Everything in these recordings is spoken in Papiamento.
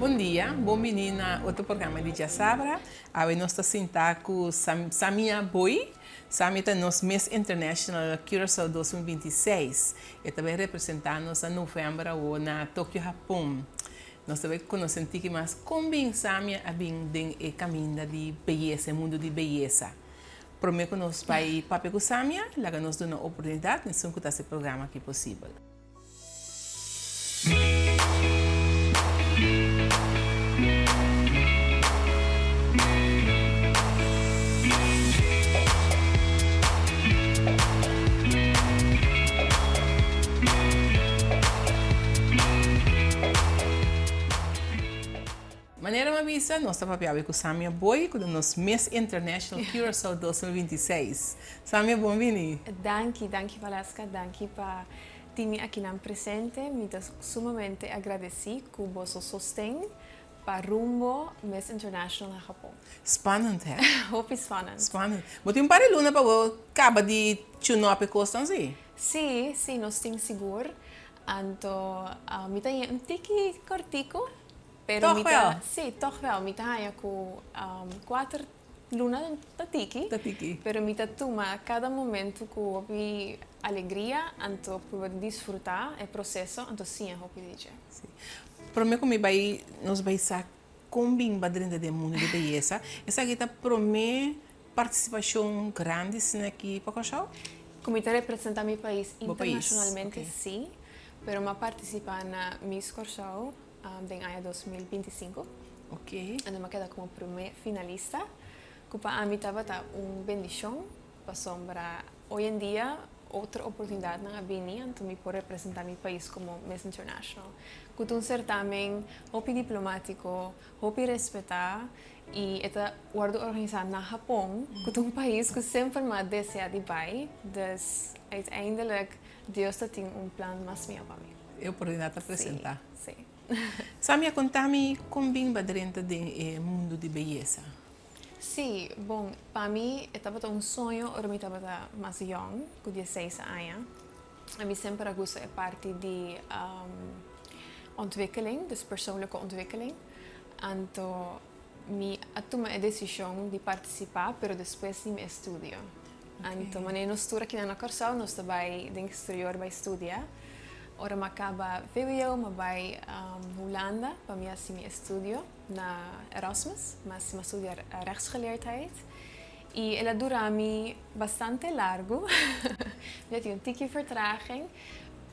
Bon dia, bon bini na otro programa di Djasabra. Awe nos ta sinta ku Samia Boy. Samia ta nos Miss International Curaçao 2026. E ta bai representa nos na november awo na Tokyo, Hapon. Nos ta bai konosé un tiki mas kon bin Samia a bin den e kaminda di beyesa, e mundu di beyesa. Promé ku nos bai papia ku Samia, laga nos duna oportunidat na esun ku ta hasi e programa aki posibel. Manera mi a bisa, nos ta papia awe ku Samia Boy, ku ta nos Miss International Curaçao 2026. Samia, bon bini! Danki, danki Valeska, danki pa tin mi akinan presente. Mi ta sumamente agradesí ku boso sosten pa rumbo Miss International na Japon. Spannend, hè? Hopi spannend. Spannend. Bo tin un par di luna pa bo kaba di tune up e kosnan, si? Sí, sí, nos tin sigur. Anto mi ta haña un tiki kòrtiku, pero mi Tòg ta, wèl? sí, tòg wèl. Mi ta haña ku kuater luna ta tiki, Ta tiki. pero mi ta tuma kada momentu ku hopi alegria, anto prueba di disfrutá e proseso, anto siña hopi di dje. Sí. Promé ku mi bai, nos bai sa kon bin ba drenta den mundu di beyesa. Esaki ta promé partisipashon grandi asina aki pa Kòrsou? Ku mi ta representá mi pais Bo pais, internashonalmente ok. sí, pero mi a partisipá na Miss Kòrsou den aña 2025. Ok. Anto mi a keda komo promé finalista, ku pa ami tabata un bendishon pasobra hoy en dia otro oportunidatnan a bini anto mi por representá mi pais komo Miss International, ku ta un sertamen hopi diplomátiko, hopi respetá i e ta wòrdu organisá na Hapon, ku ta un pais ku semper mi a deseá di bai. Dus uiteindelijk Dios ta tin un plan mas mihó pa mi. E oportunidat ta presentá. Sí, sí. Samia, konta mi kon bin bo a drenta den e mundu di beyesa? Sí, bon, pa mi e tabata un soño ora mi tabata mas yòn, ku dieseis aña. Ami semper a gusta e parti di ontwikkeling, dus persoonlijke ontwikkeling. Anto mi a tuma e desishon di partisipá, pero despues di mi estudio. Anto manera nos tur akinan na Kòrsou nos ta bai den exterior bai studia. Ora mi a kaba vwo mi a bai Hulanda pa mi hasi mi estudio na Erasmus. Mi a mi a studia rechtsgeleerdheid i el a dura mi bastante largu. Mi a tin un tiki vertraging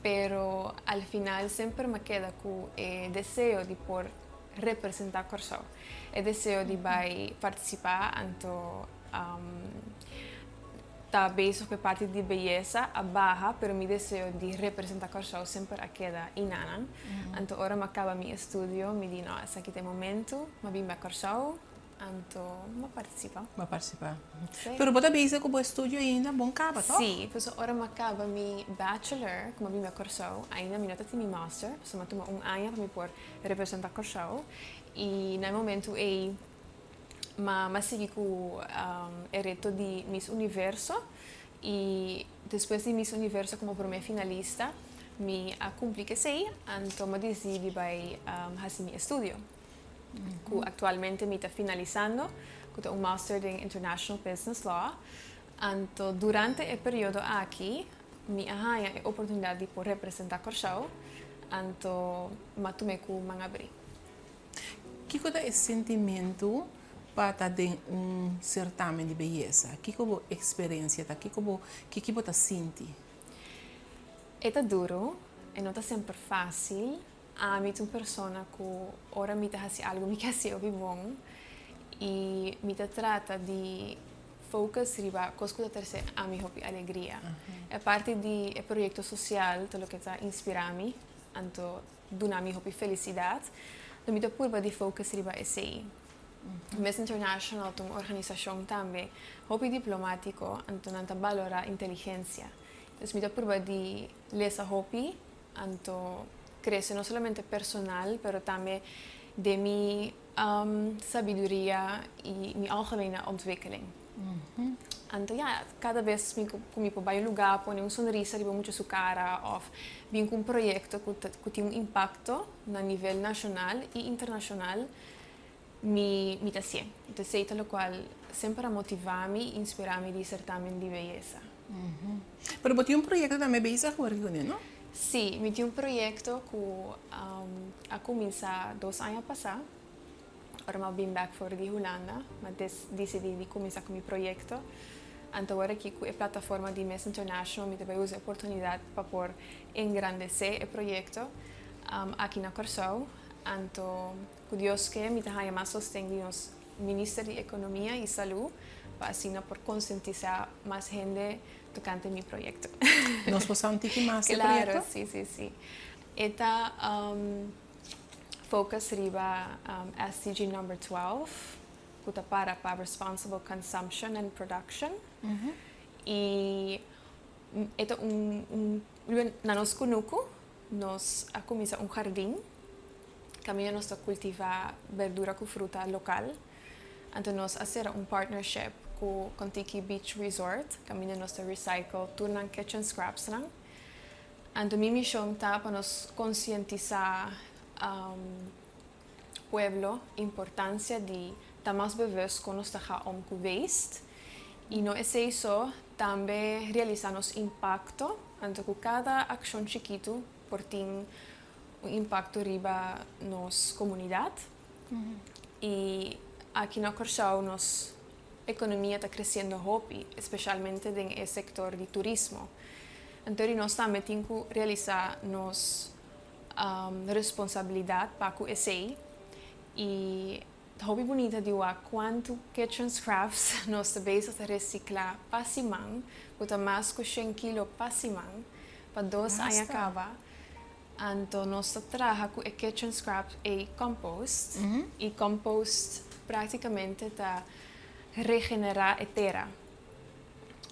pero al final semper mi a keda ku e deseo di por representá Kòrsou. E deseo di bai partisipá anto Ta bezig ku e parti di beyesa a baha pero mi deseo di representa Kòrsou semper a keda inanan. Anto ora mi a kaba mi estudio mi di no esaki ta e momentu, mi a bin bek Kòrsou anto mi a partisipa. Bo a partisipa. Sí. Pero bo ta bezig ku bo estudio ainda bon kaba tòg? Sí, pasobra ora mi a kaba mi bachelor ku mi a bin bek Kòrsou ainda mi no ta tin mi master pasobra mi a tuma un aña pa mi por representa Kòrsou i na e momentu ei Ma m'a sigui ku e reto di Miss Universo i despues di Miss Universo komo promé finalista mi a kumpli ku esei, anto m'a disidí di bai hasi mi estudio ku aktualmente mi ta finalisando ku ta un master den International Business Law. Anto durante e periodo aki mi a haña e oportunidat di por representá Kòrsou, anto m'a tum'é ku man abrí. Kiko ta e sentimentu pa ta den un sertamen di beyesa? Kiko bo eksperensia ta? Kiko bo kiki bo ta sinti? E ta duru, e no ta semper fásil. Ami ta un persona ku ora mi ta hasi algu mi ke hasi hopi bon i mi ta trata di focus riba kos ku ta trese ami hopi alegria. E parti di e proyekto sosial ta loke ta inspirá mi, anto duna mi hopi felisidat, lo mi ta purba di focus riba esei. Miss International ta un organisashon tambe hopi diplomátiko, anto nan ta balorá inteligensia. Dus mi ta purba di lesa hopi, anto krese no solamente personal, pero tambe den mi sabiduria i mi algemene ontwikkeling. Anto ya, kada bes mi ku mi por bai un lugá pone un sonrisa riba mucha su kara òf bin ku un proyekto ku ta ku tin un impakto na nivel nashonal i internashonal, mi mi ta hasié. Enton esei ta lokual semper a motivá mi i inspirá mi di sertamen di beyesa. Pero bo tin un proyekto tambe bezig awor kuné, no? Sí, mi tin un proyekto ku a kuminsá dos aña pasá. Ora mi a bin bek for di Hulanda, mi a disidí di kuminsá ku mi proyekto. Anto awor aki ku e plataforma di Miss International mi ta bai usa e oportunidat pa por engrandesé e proyekto aki na Kòrsou. Anto ku Dios ke mi ta haña mas sosten di nos Minister di Ekonomia i Salú pa asina por konsientisá mas hende tokante mi proyekto. Nos por sa un tiki mas di e proyekto? Klaro, sí, sí, sí. E ta. Focus riba SDG number 12, ku ta para pa Responsible Consumption and Production. I e ta un, un, na nos kunuku nos a kuminsá un hardin kaminda nos ta kultivá berdura ku fruta lokal. Anto nos a sera un partnership ku Kontiki Beach Resort kaminda nos ta recycle tur nan kitchen scrapsnan. Anto mi mishon ta pa nos konsientisá pueblo importansia di ta mas bewust kon nos ta ga om ku waste i no esei so, tambe realisá nos impakto, anto ku kada akshon chikitu por tin un impakto riba nos komunidat. I aki na Kòrsou nos Ekonomia ta kresiendo hopi, espeshalmente den e sektor di turismo. Anto di nos tambe tin ku realisá nos responsabilidat pa ku esei. I ta hopi bunita di wak kuantu kitchen scraps nos ta bezig ta resiklá pa siman, ku ta mas ku shen kilo pa siman, pa dos aña kaba. Anto nos ta traha ku e kitchen scrap ei compost i compost praktikamente ta regenerá e tera.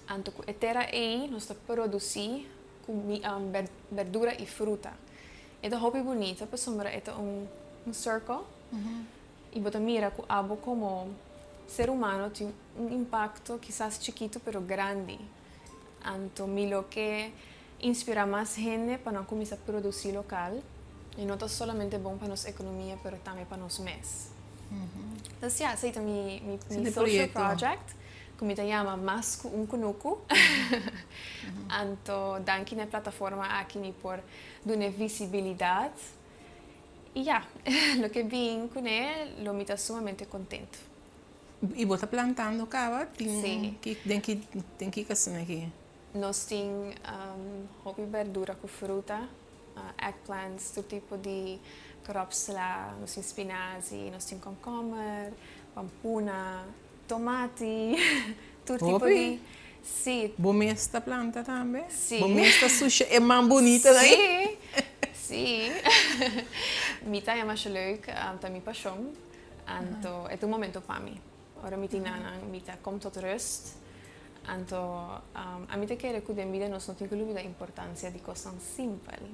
Anto ku e tera ei nos ta produsí berdura i fruta. E ta hopi bunita pasobra e ta un circle i bo ta mira ku abo komo ser humano tin un impakto kisas chikitu pero grandi. Anto mi lo ke inspirá mas hende pa nan kuminsá produsí lokal i no ta solamente bon pa nos ekonomia pero tambe pa nos mes. Entonces ya, esei ta mi mi social project ku mi ta yama Mas ku un Kunuku. Anto danki na e plataforma aki mi por dun'e visibilidat i ya, loke bin kuné lo mi ta sumamente kontentu. I bo ta plantando kaba? Tin ki den ki den ki kasina aki? Nos tin hopi berdura ku fruta, eggplants, tur tipo di kropsla, nos tin spinazi, nos tin komkommer, pampuna, tomati, tur tipo di, si. Bo mes ta planta tambe? Si. Bo mes ta susha e man bunita nan? Si, si. Mi ta haña masha leuk, ta mi pashon. Anto e ta un momento pa mi. Ora mi tin nannan mi ta kom tot rust. Anto ami ta kere ku den bida nos no tin ku lubida importansia di kosnan simpel.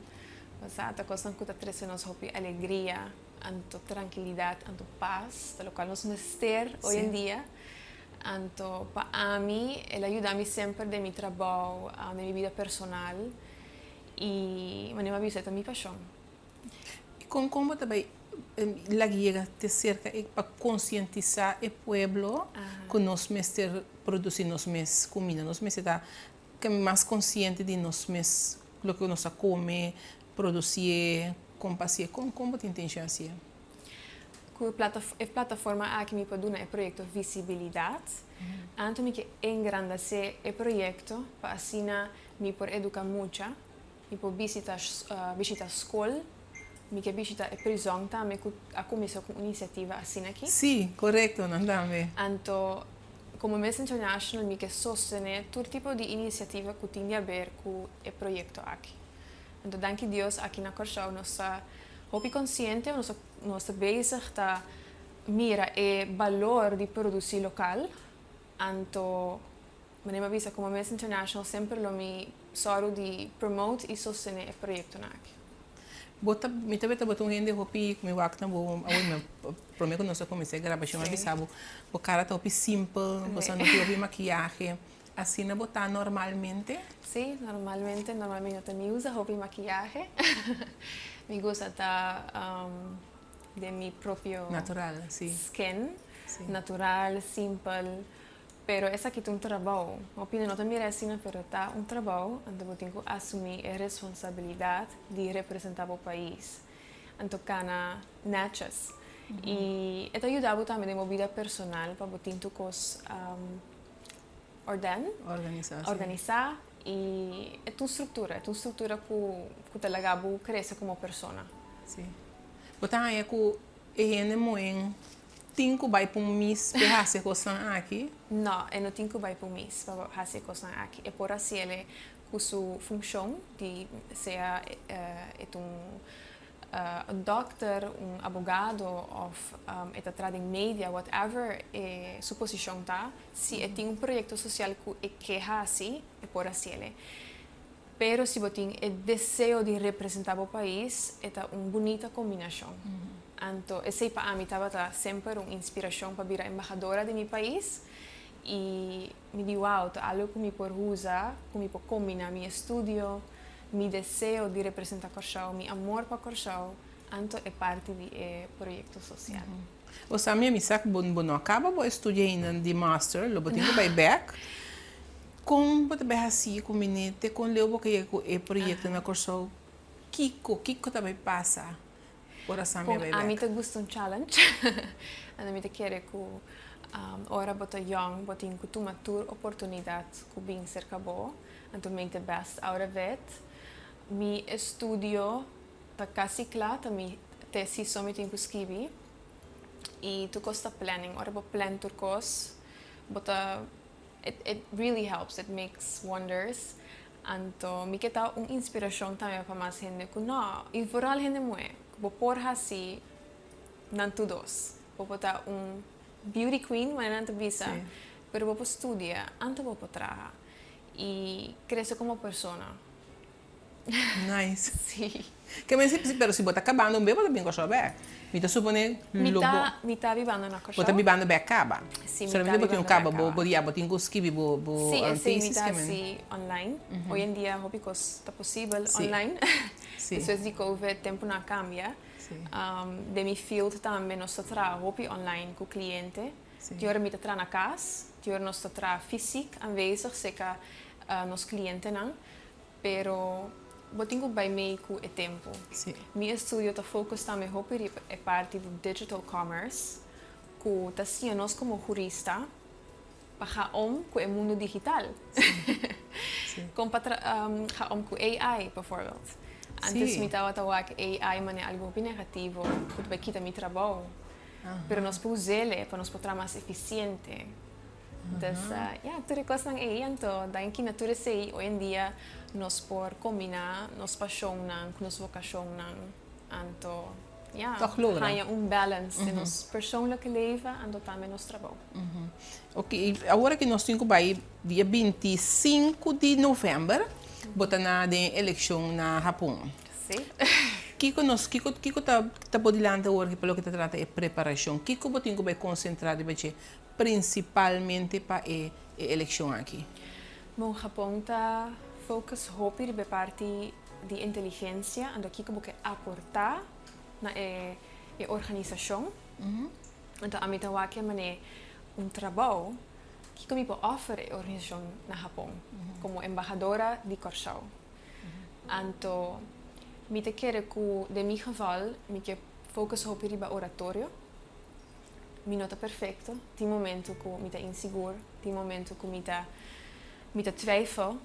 Pasá ta kosnan ku ta trese nos hopi alegria, anto trankilidat, anto pas, ta lokual nos mester hoy en dia. Anto pa ami el a yuda mi semper den mi trabou, den mi bida personal i manera mi a bisa e ta mi pashon. I kon kon bo ta bai laga yega te serka e pa konsientisá e pueblo ku nos mester produsí nos mes kumida? Nos mester ta mas konsiente di nos mes loke nos ta kome, produsié, kon pa hasié. Kon kon bo tin intenshon hasié? Ku e plataforma aki mi por duna e proyekto visibilidat. Anto mi ke engrandesé e proyekto pa asina mi por eduká mucha. Mi por bisita bishita skol, mi ke bishita e prizòn tambe ku a kuminsá ku un inisiativa asina aki. Sí, korekto, nan tambe. Anto, komo Miss International mi ke sostené tur tipo di inisiativa ku tin di aber ku e proyekto aki. Anto danki Dios aki na Kòrsou nos ta hopi konsiente, nos ta nos ta bezig ta mira e balor di produsí lokal, anto Manera mi a bisa como Miss International semper lo mi sòru di promote y sostene e proyectonan aki. Bo ta, mi ta beta bo ta un hende hopi, mi wak na bo, awor mi, prome ku nos a kuminsá e grabashon mi a bisa bo, bo kara ta hopi simpel, bo sa no tin hopi makiyahe. Asina bo ta normalmente? Sí, normalmente, normal mi no ta ni usa hopi makiyahe. Mi gusta ta den mi propio Natural, sí. skin, natural, simpel. Pero esaki ta un trabou. Hopi hende no ta mira asina, pero ta un trabou. Anto bo tin ku asumí e responsabilidat di representá bo pais. Anto kana nètjes. I e ta yuda bo tambe den bo bida personal pa bo tin tur kos orden, Organisá, sí. organisá. I e ta un struktura, e ta un struktura ku ku ta laga bo krese komo persona. Sí. Bo ta haña ku e hende muhé Tin ku bai pa un mis pa e hasi e kosnan aki? No, e no tin ku bai pa un mis pa hasi e kosnan aki. E por hasiel ku su funshon di sea e ta un dòkter, un abogado òf e ta traha den media, whatever e su posishon ta, si e tin un proyekto sosial ku e ke hasi, e por hasiel. Pero si bo tin e deseo di representá bo pais, e ta un bunita kombinashon. Anto esei pa ami tabata semper un inspirashon pa bira embahadora di mi pais i mi di wow, ta algu ku mi por usa, ku mi por kombiná mi estudio, mi deseo di representá Kòrsou, mi amor pa Kòrsou, anto e parti di e proyekto sosial. Osea mi a misa ku bo no a kaba bo estudio ainda di master, lo bo tin ku bai bèk. Kon bo ta bai hasi ku mene te kon leu bo ka yega ku e proyekto na Kòrsou? Kiko, kiko ta bai pasa ora Samia bai bèk? Ami ta gusta un challenge. Anto mi ta kere ku ora bo ta yòn bo tin ku tuma tur oportunidat ku bin serka bo, anto make the best out of it. Mi estudio ta kasi kla, ta mi tesis so mi tin ku skibi i tur kos ta planning. Ora bo plan tur kos bo ta It it really helps, it makes wonders. Anto mi ke ta un inspirashon tambe pa mas hende ku no, i vooral hende muhé, ku bo por hasi nan tur dos. Bo por ta un beauty queen, manera nan ta bisa, pero bo por studia, anto bo por traha i krese komo persona. Nice. Sí. Ke men si, pero si bo ta kabando un be bo ta bin Kòrsou bèk. Mi ta supone Mi lo bo. ta, mi ta bibando na Bo ta Kòrsou. bibando bèk kaba. Sí, mi ta Solamente bo tin un bibando kaba, bèk bo kaba. bo ya bo tin ku skibi bo bo Sí, esei mi tesis ta ke men. hasi online. Hoy en dia hopi kos ta posibel Sí. online. Sí. Despues di covid tempunan a kambia. Sí. Den mi field tambe nos ta traha hopi online ku kliente. Sí. Tin ora mi ta traha na kas, tin ora nos ta traha fysiek aanwezig serka nos klientenan. Pero bo tin ku bai mei ku e tempu. Sí. Mi estudio ta focus tambe hopi riba e parti di digital commerce ku ta siña nos komo hurista pa ga om ku e mundu digital. Sí. Kon pa tra ga om ku AI bijvoorbeeld. Antes Sí. mi tabata wak AI manera algu hopi negativo ku ta bai kita mi trabou. Pero nos por us'el pa nos por traha mas efisiente. Dus ya, tur e kosnan ei, anto danki na tur esei hoy en dia nos por kombiná nos pashonnan ku nos vokashonnan, anto ya, Tòg logra. haña un balance den nos persoonlijke leven anto tambe nos trabou. Oké, i awor aki nos tin ku bai dia 25 di novèmber, bo ta na den e elekshon na Hapon. Sí. Kiko nos, kiko, kiko ta ta bo dilanti awor aki pa loke ta trata e preparashon? Kiko bo tin ku bai konsentrá riba dje Prinsipalmente pa e e elekshon aki. Bon, Japon ta focus hopi riba e parti di inteligensia, anto kiko bo ke aporta na e e organisashon. Anto ami ta wak e manera un trabou, kiko mi por offer e organisashon na Japon komo embahadora di Kòrsou. Anto mi ta kere ku den mi geval mi ke focus hopi riba oratorio. Mi no ta perfecto, tin momento cu mi ta insigur, tin momento cu mi ta mi ta twijfel,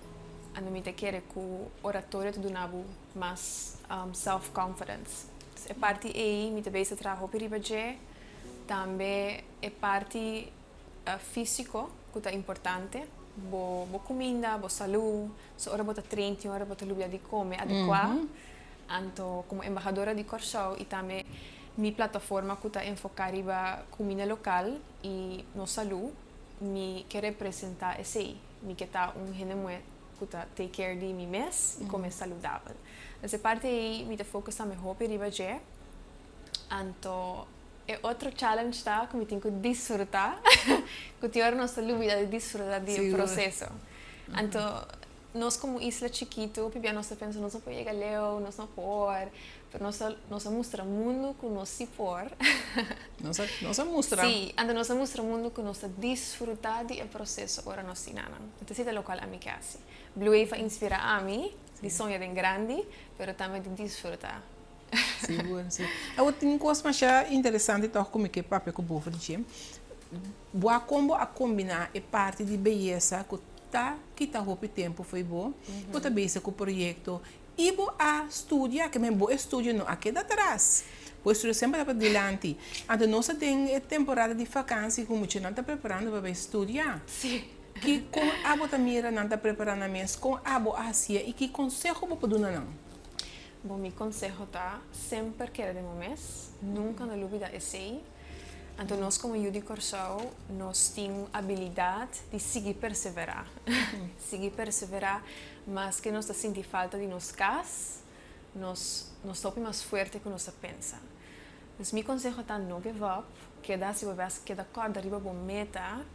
anto mi ta kere cu oratorio ta duna bo mas self confidence. Dus e parti ey mi ta bezig traha hopi riba dje, tambe e parti fisico cu ta importante, bo bo cuminda, bo salud, so ora bo ta train tin ora bo ta lubida di come adecua, anto como embahadora di Corsou y tambe Mi plataforma ku ta enfoká riba kuminda lokal i nos salú, mi ke representá esei. Mi ke ta un hende muhé ku ta take care di mi mes i kome saludabel. Dus e parti ei mi ta fokusa mi hopi riba dje. Anto e otro challenge ta ku mi tin ku disfrutá, ku tin ora nos ta lubida di disfrutá di e proseso. Anto nos komo isla chikitu pibia nos ta pensa nos no por yega leu, nos no por, pero nos a nos a mustra mundu ku nos si por. Nos a nos a mustra. Sí, anto nos a mustra mundu ku nos ta disfrutá di e proseso ora nos tin nan. Anto esei ta lokual ami ke hasi. Blue Wave a inspirá ami di soña den grandi, pero tambe di disfrutá. Sigur, si. Awor tin un kos masha interesante tòg ku mi ke papia ku bo for di dje. Bo a kon bo a kombiná e parti di beyesa ku ta kita hopi tempu fo'i bo, bo ta bezig ku proyekto i bo a studia, ke men bo estudio no a keda atras, bo estudio semper tabata dilanti. Anto nos ta den e temporada di fakansi ku muchanan ta preparando pa bai studia. Ki kon abo ta mira nan ta prepará nan mes, kon abo a hasié i ki konseho bo por duna nan? Bon, mi konseho ta, semper keda den bo mes, nunka no lubida esei. Anto nos komo yu di Kòrsou nos tin un abilidat di sigui perseverá. Sigui perseverá maske nos ta sinti falta di nos kas, nos nos ta hopi mas fuerte ku nos ta pensa. Dus mi konseho ta no give up, keda hasi bo bèst, keda kòrda riba bo meta,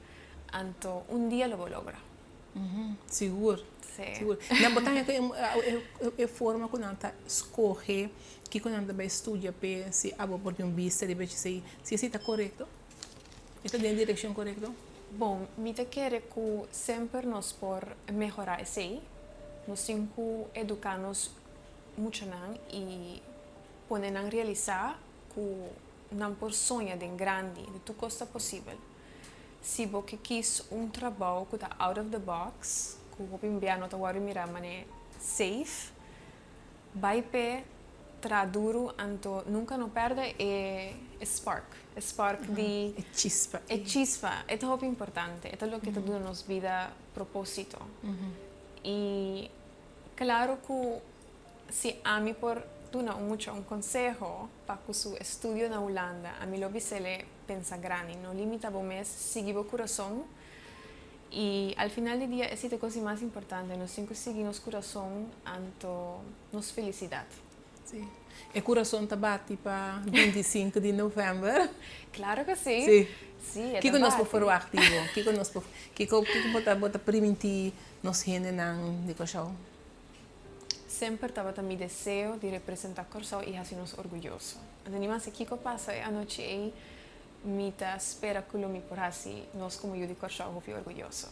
anto un dia lo bo logra. Sigur, sigur. Nan bo ta haña ku e forma ku nan ta skohe kiko nan ta bai studia p'e si abo por tin un bista riba esei, si esei ta korekto? E ta den direkshon korekto? Bon, mi ta kere ku semper nos por mehorá esei. Nos tin ku eduká nos muchanan i pone nan realisá ku nan por soña den grandi, di tur kos ta posibel. Si bo ke kis un trabou ku ta out of the box, ku hopi bia no ta wòrdu mirá manera safe, bai p'e, traha duru, anto nunka no pèrdè e e spark, e spark di. E chispa. E chispa, e ta hopi importante, e ta loke ta duna nos bida propósito. I klaro ku Si ami por duna un mucha un conseho pa cu su estudio na Hulanda, ami lo bisele pensa grandi, no limita bo mes, sigui bo curason y al final di dia esey ta e cos di mas importante, nos tin cu sigui nos curason anto nos felicidad. Sí. E curason ta bati pa 25 di november? Claro cu si. Sí. Sí, e ta Kico nos por bati. verwacht di bo? Kico nos por, kico, kico bo ta, bo ta priminti nos hendenan di Curaçao? Semper tabata mi deseo di representá Kòrsou i hasi nos orguyoso. Anto ni mas kiko pasa e anochi ei, mi ta spera ku lo mi por hasi nos komo yu di Kòrsou hopi orguyoso.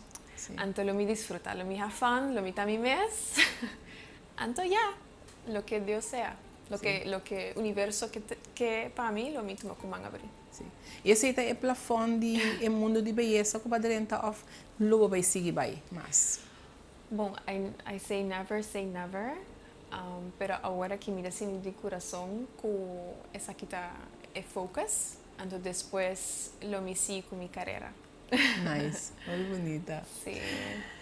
Anto lo mi disfrutá, lo mi ha fun, lo mi ta mi mes. Anto ya, loke Dios sea, loke loke universo ke ke pa mi, lo mi tuma ku man abrí. Sí. I esei ta e plafòn di e mundu di beyesa ku bo a drenta òf lo bo bai sigui bai mas? Bon, I I say never say never, pero awor aki mi ta sinti di kurason ku esaki ta e focus, anto despues lo mi sigui ku mi karera. Nice, hopi bunita. Sí.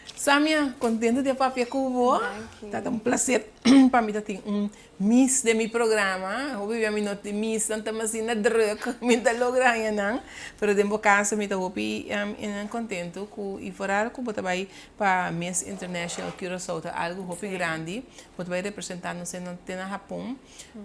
Samia, kontento di a papia ku bo. Danki. Ta un placer pa mi ta tin un Miss den mi programa, hopi bia mi no tin miss nan ta asina druk, mi ta logra haña nan, pero den bo caso mi ta hopi contento cu y vooral cu bo ta bay pa Miss International Curaçao ta algo hopi grandi, bo ta bay representa nos te na Japon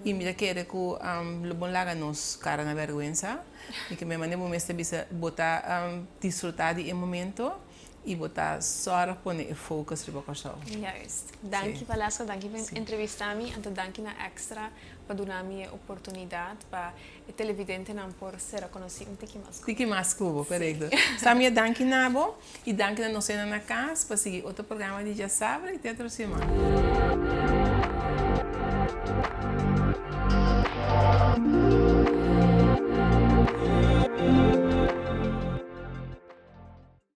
y mi ta kere cu lo bo laga nos cara na berguensa y ke manera bo mes ta bisa bo ta disfruta di e momento. I bo ta sòrg pone e focus riba Kòrsou. Juist. Danki Valesca, danki pa entrevista mi, anto danki na Extra pa duna mi e oportunidat pa e televidentenan por sera konosí un tiki mas ku bo. Tiki mas ku bo, korekto. Samia danki na bo i danki na nos hende na kas pa sigui otro programa di Djasabra i te otro siman.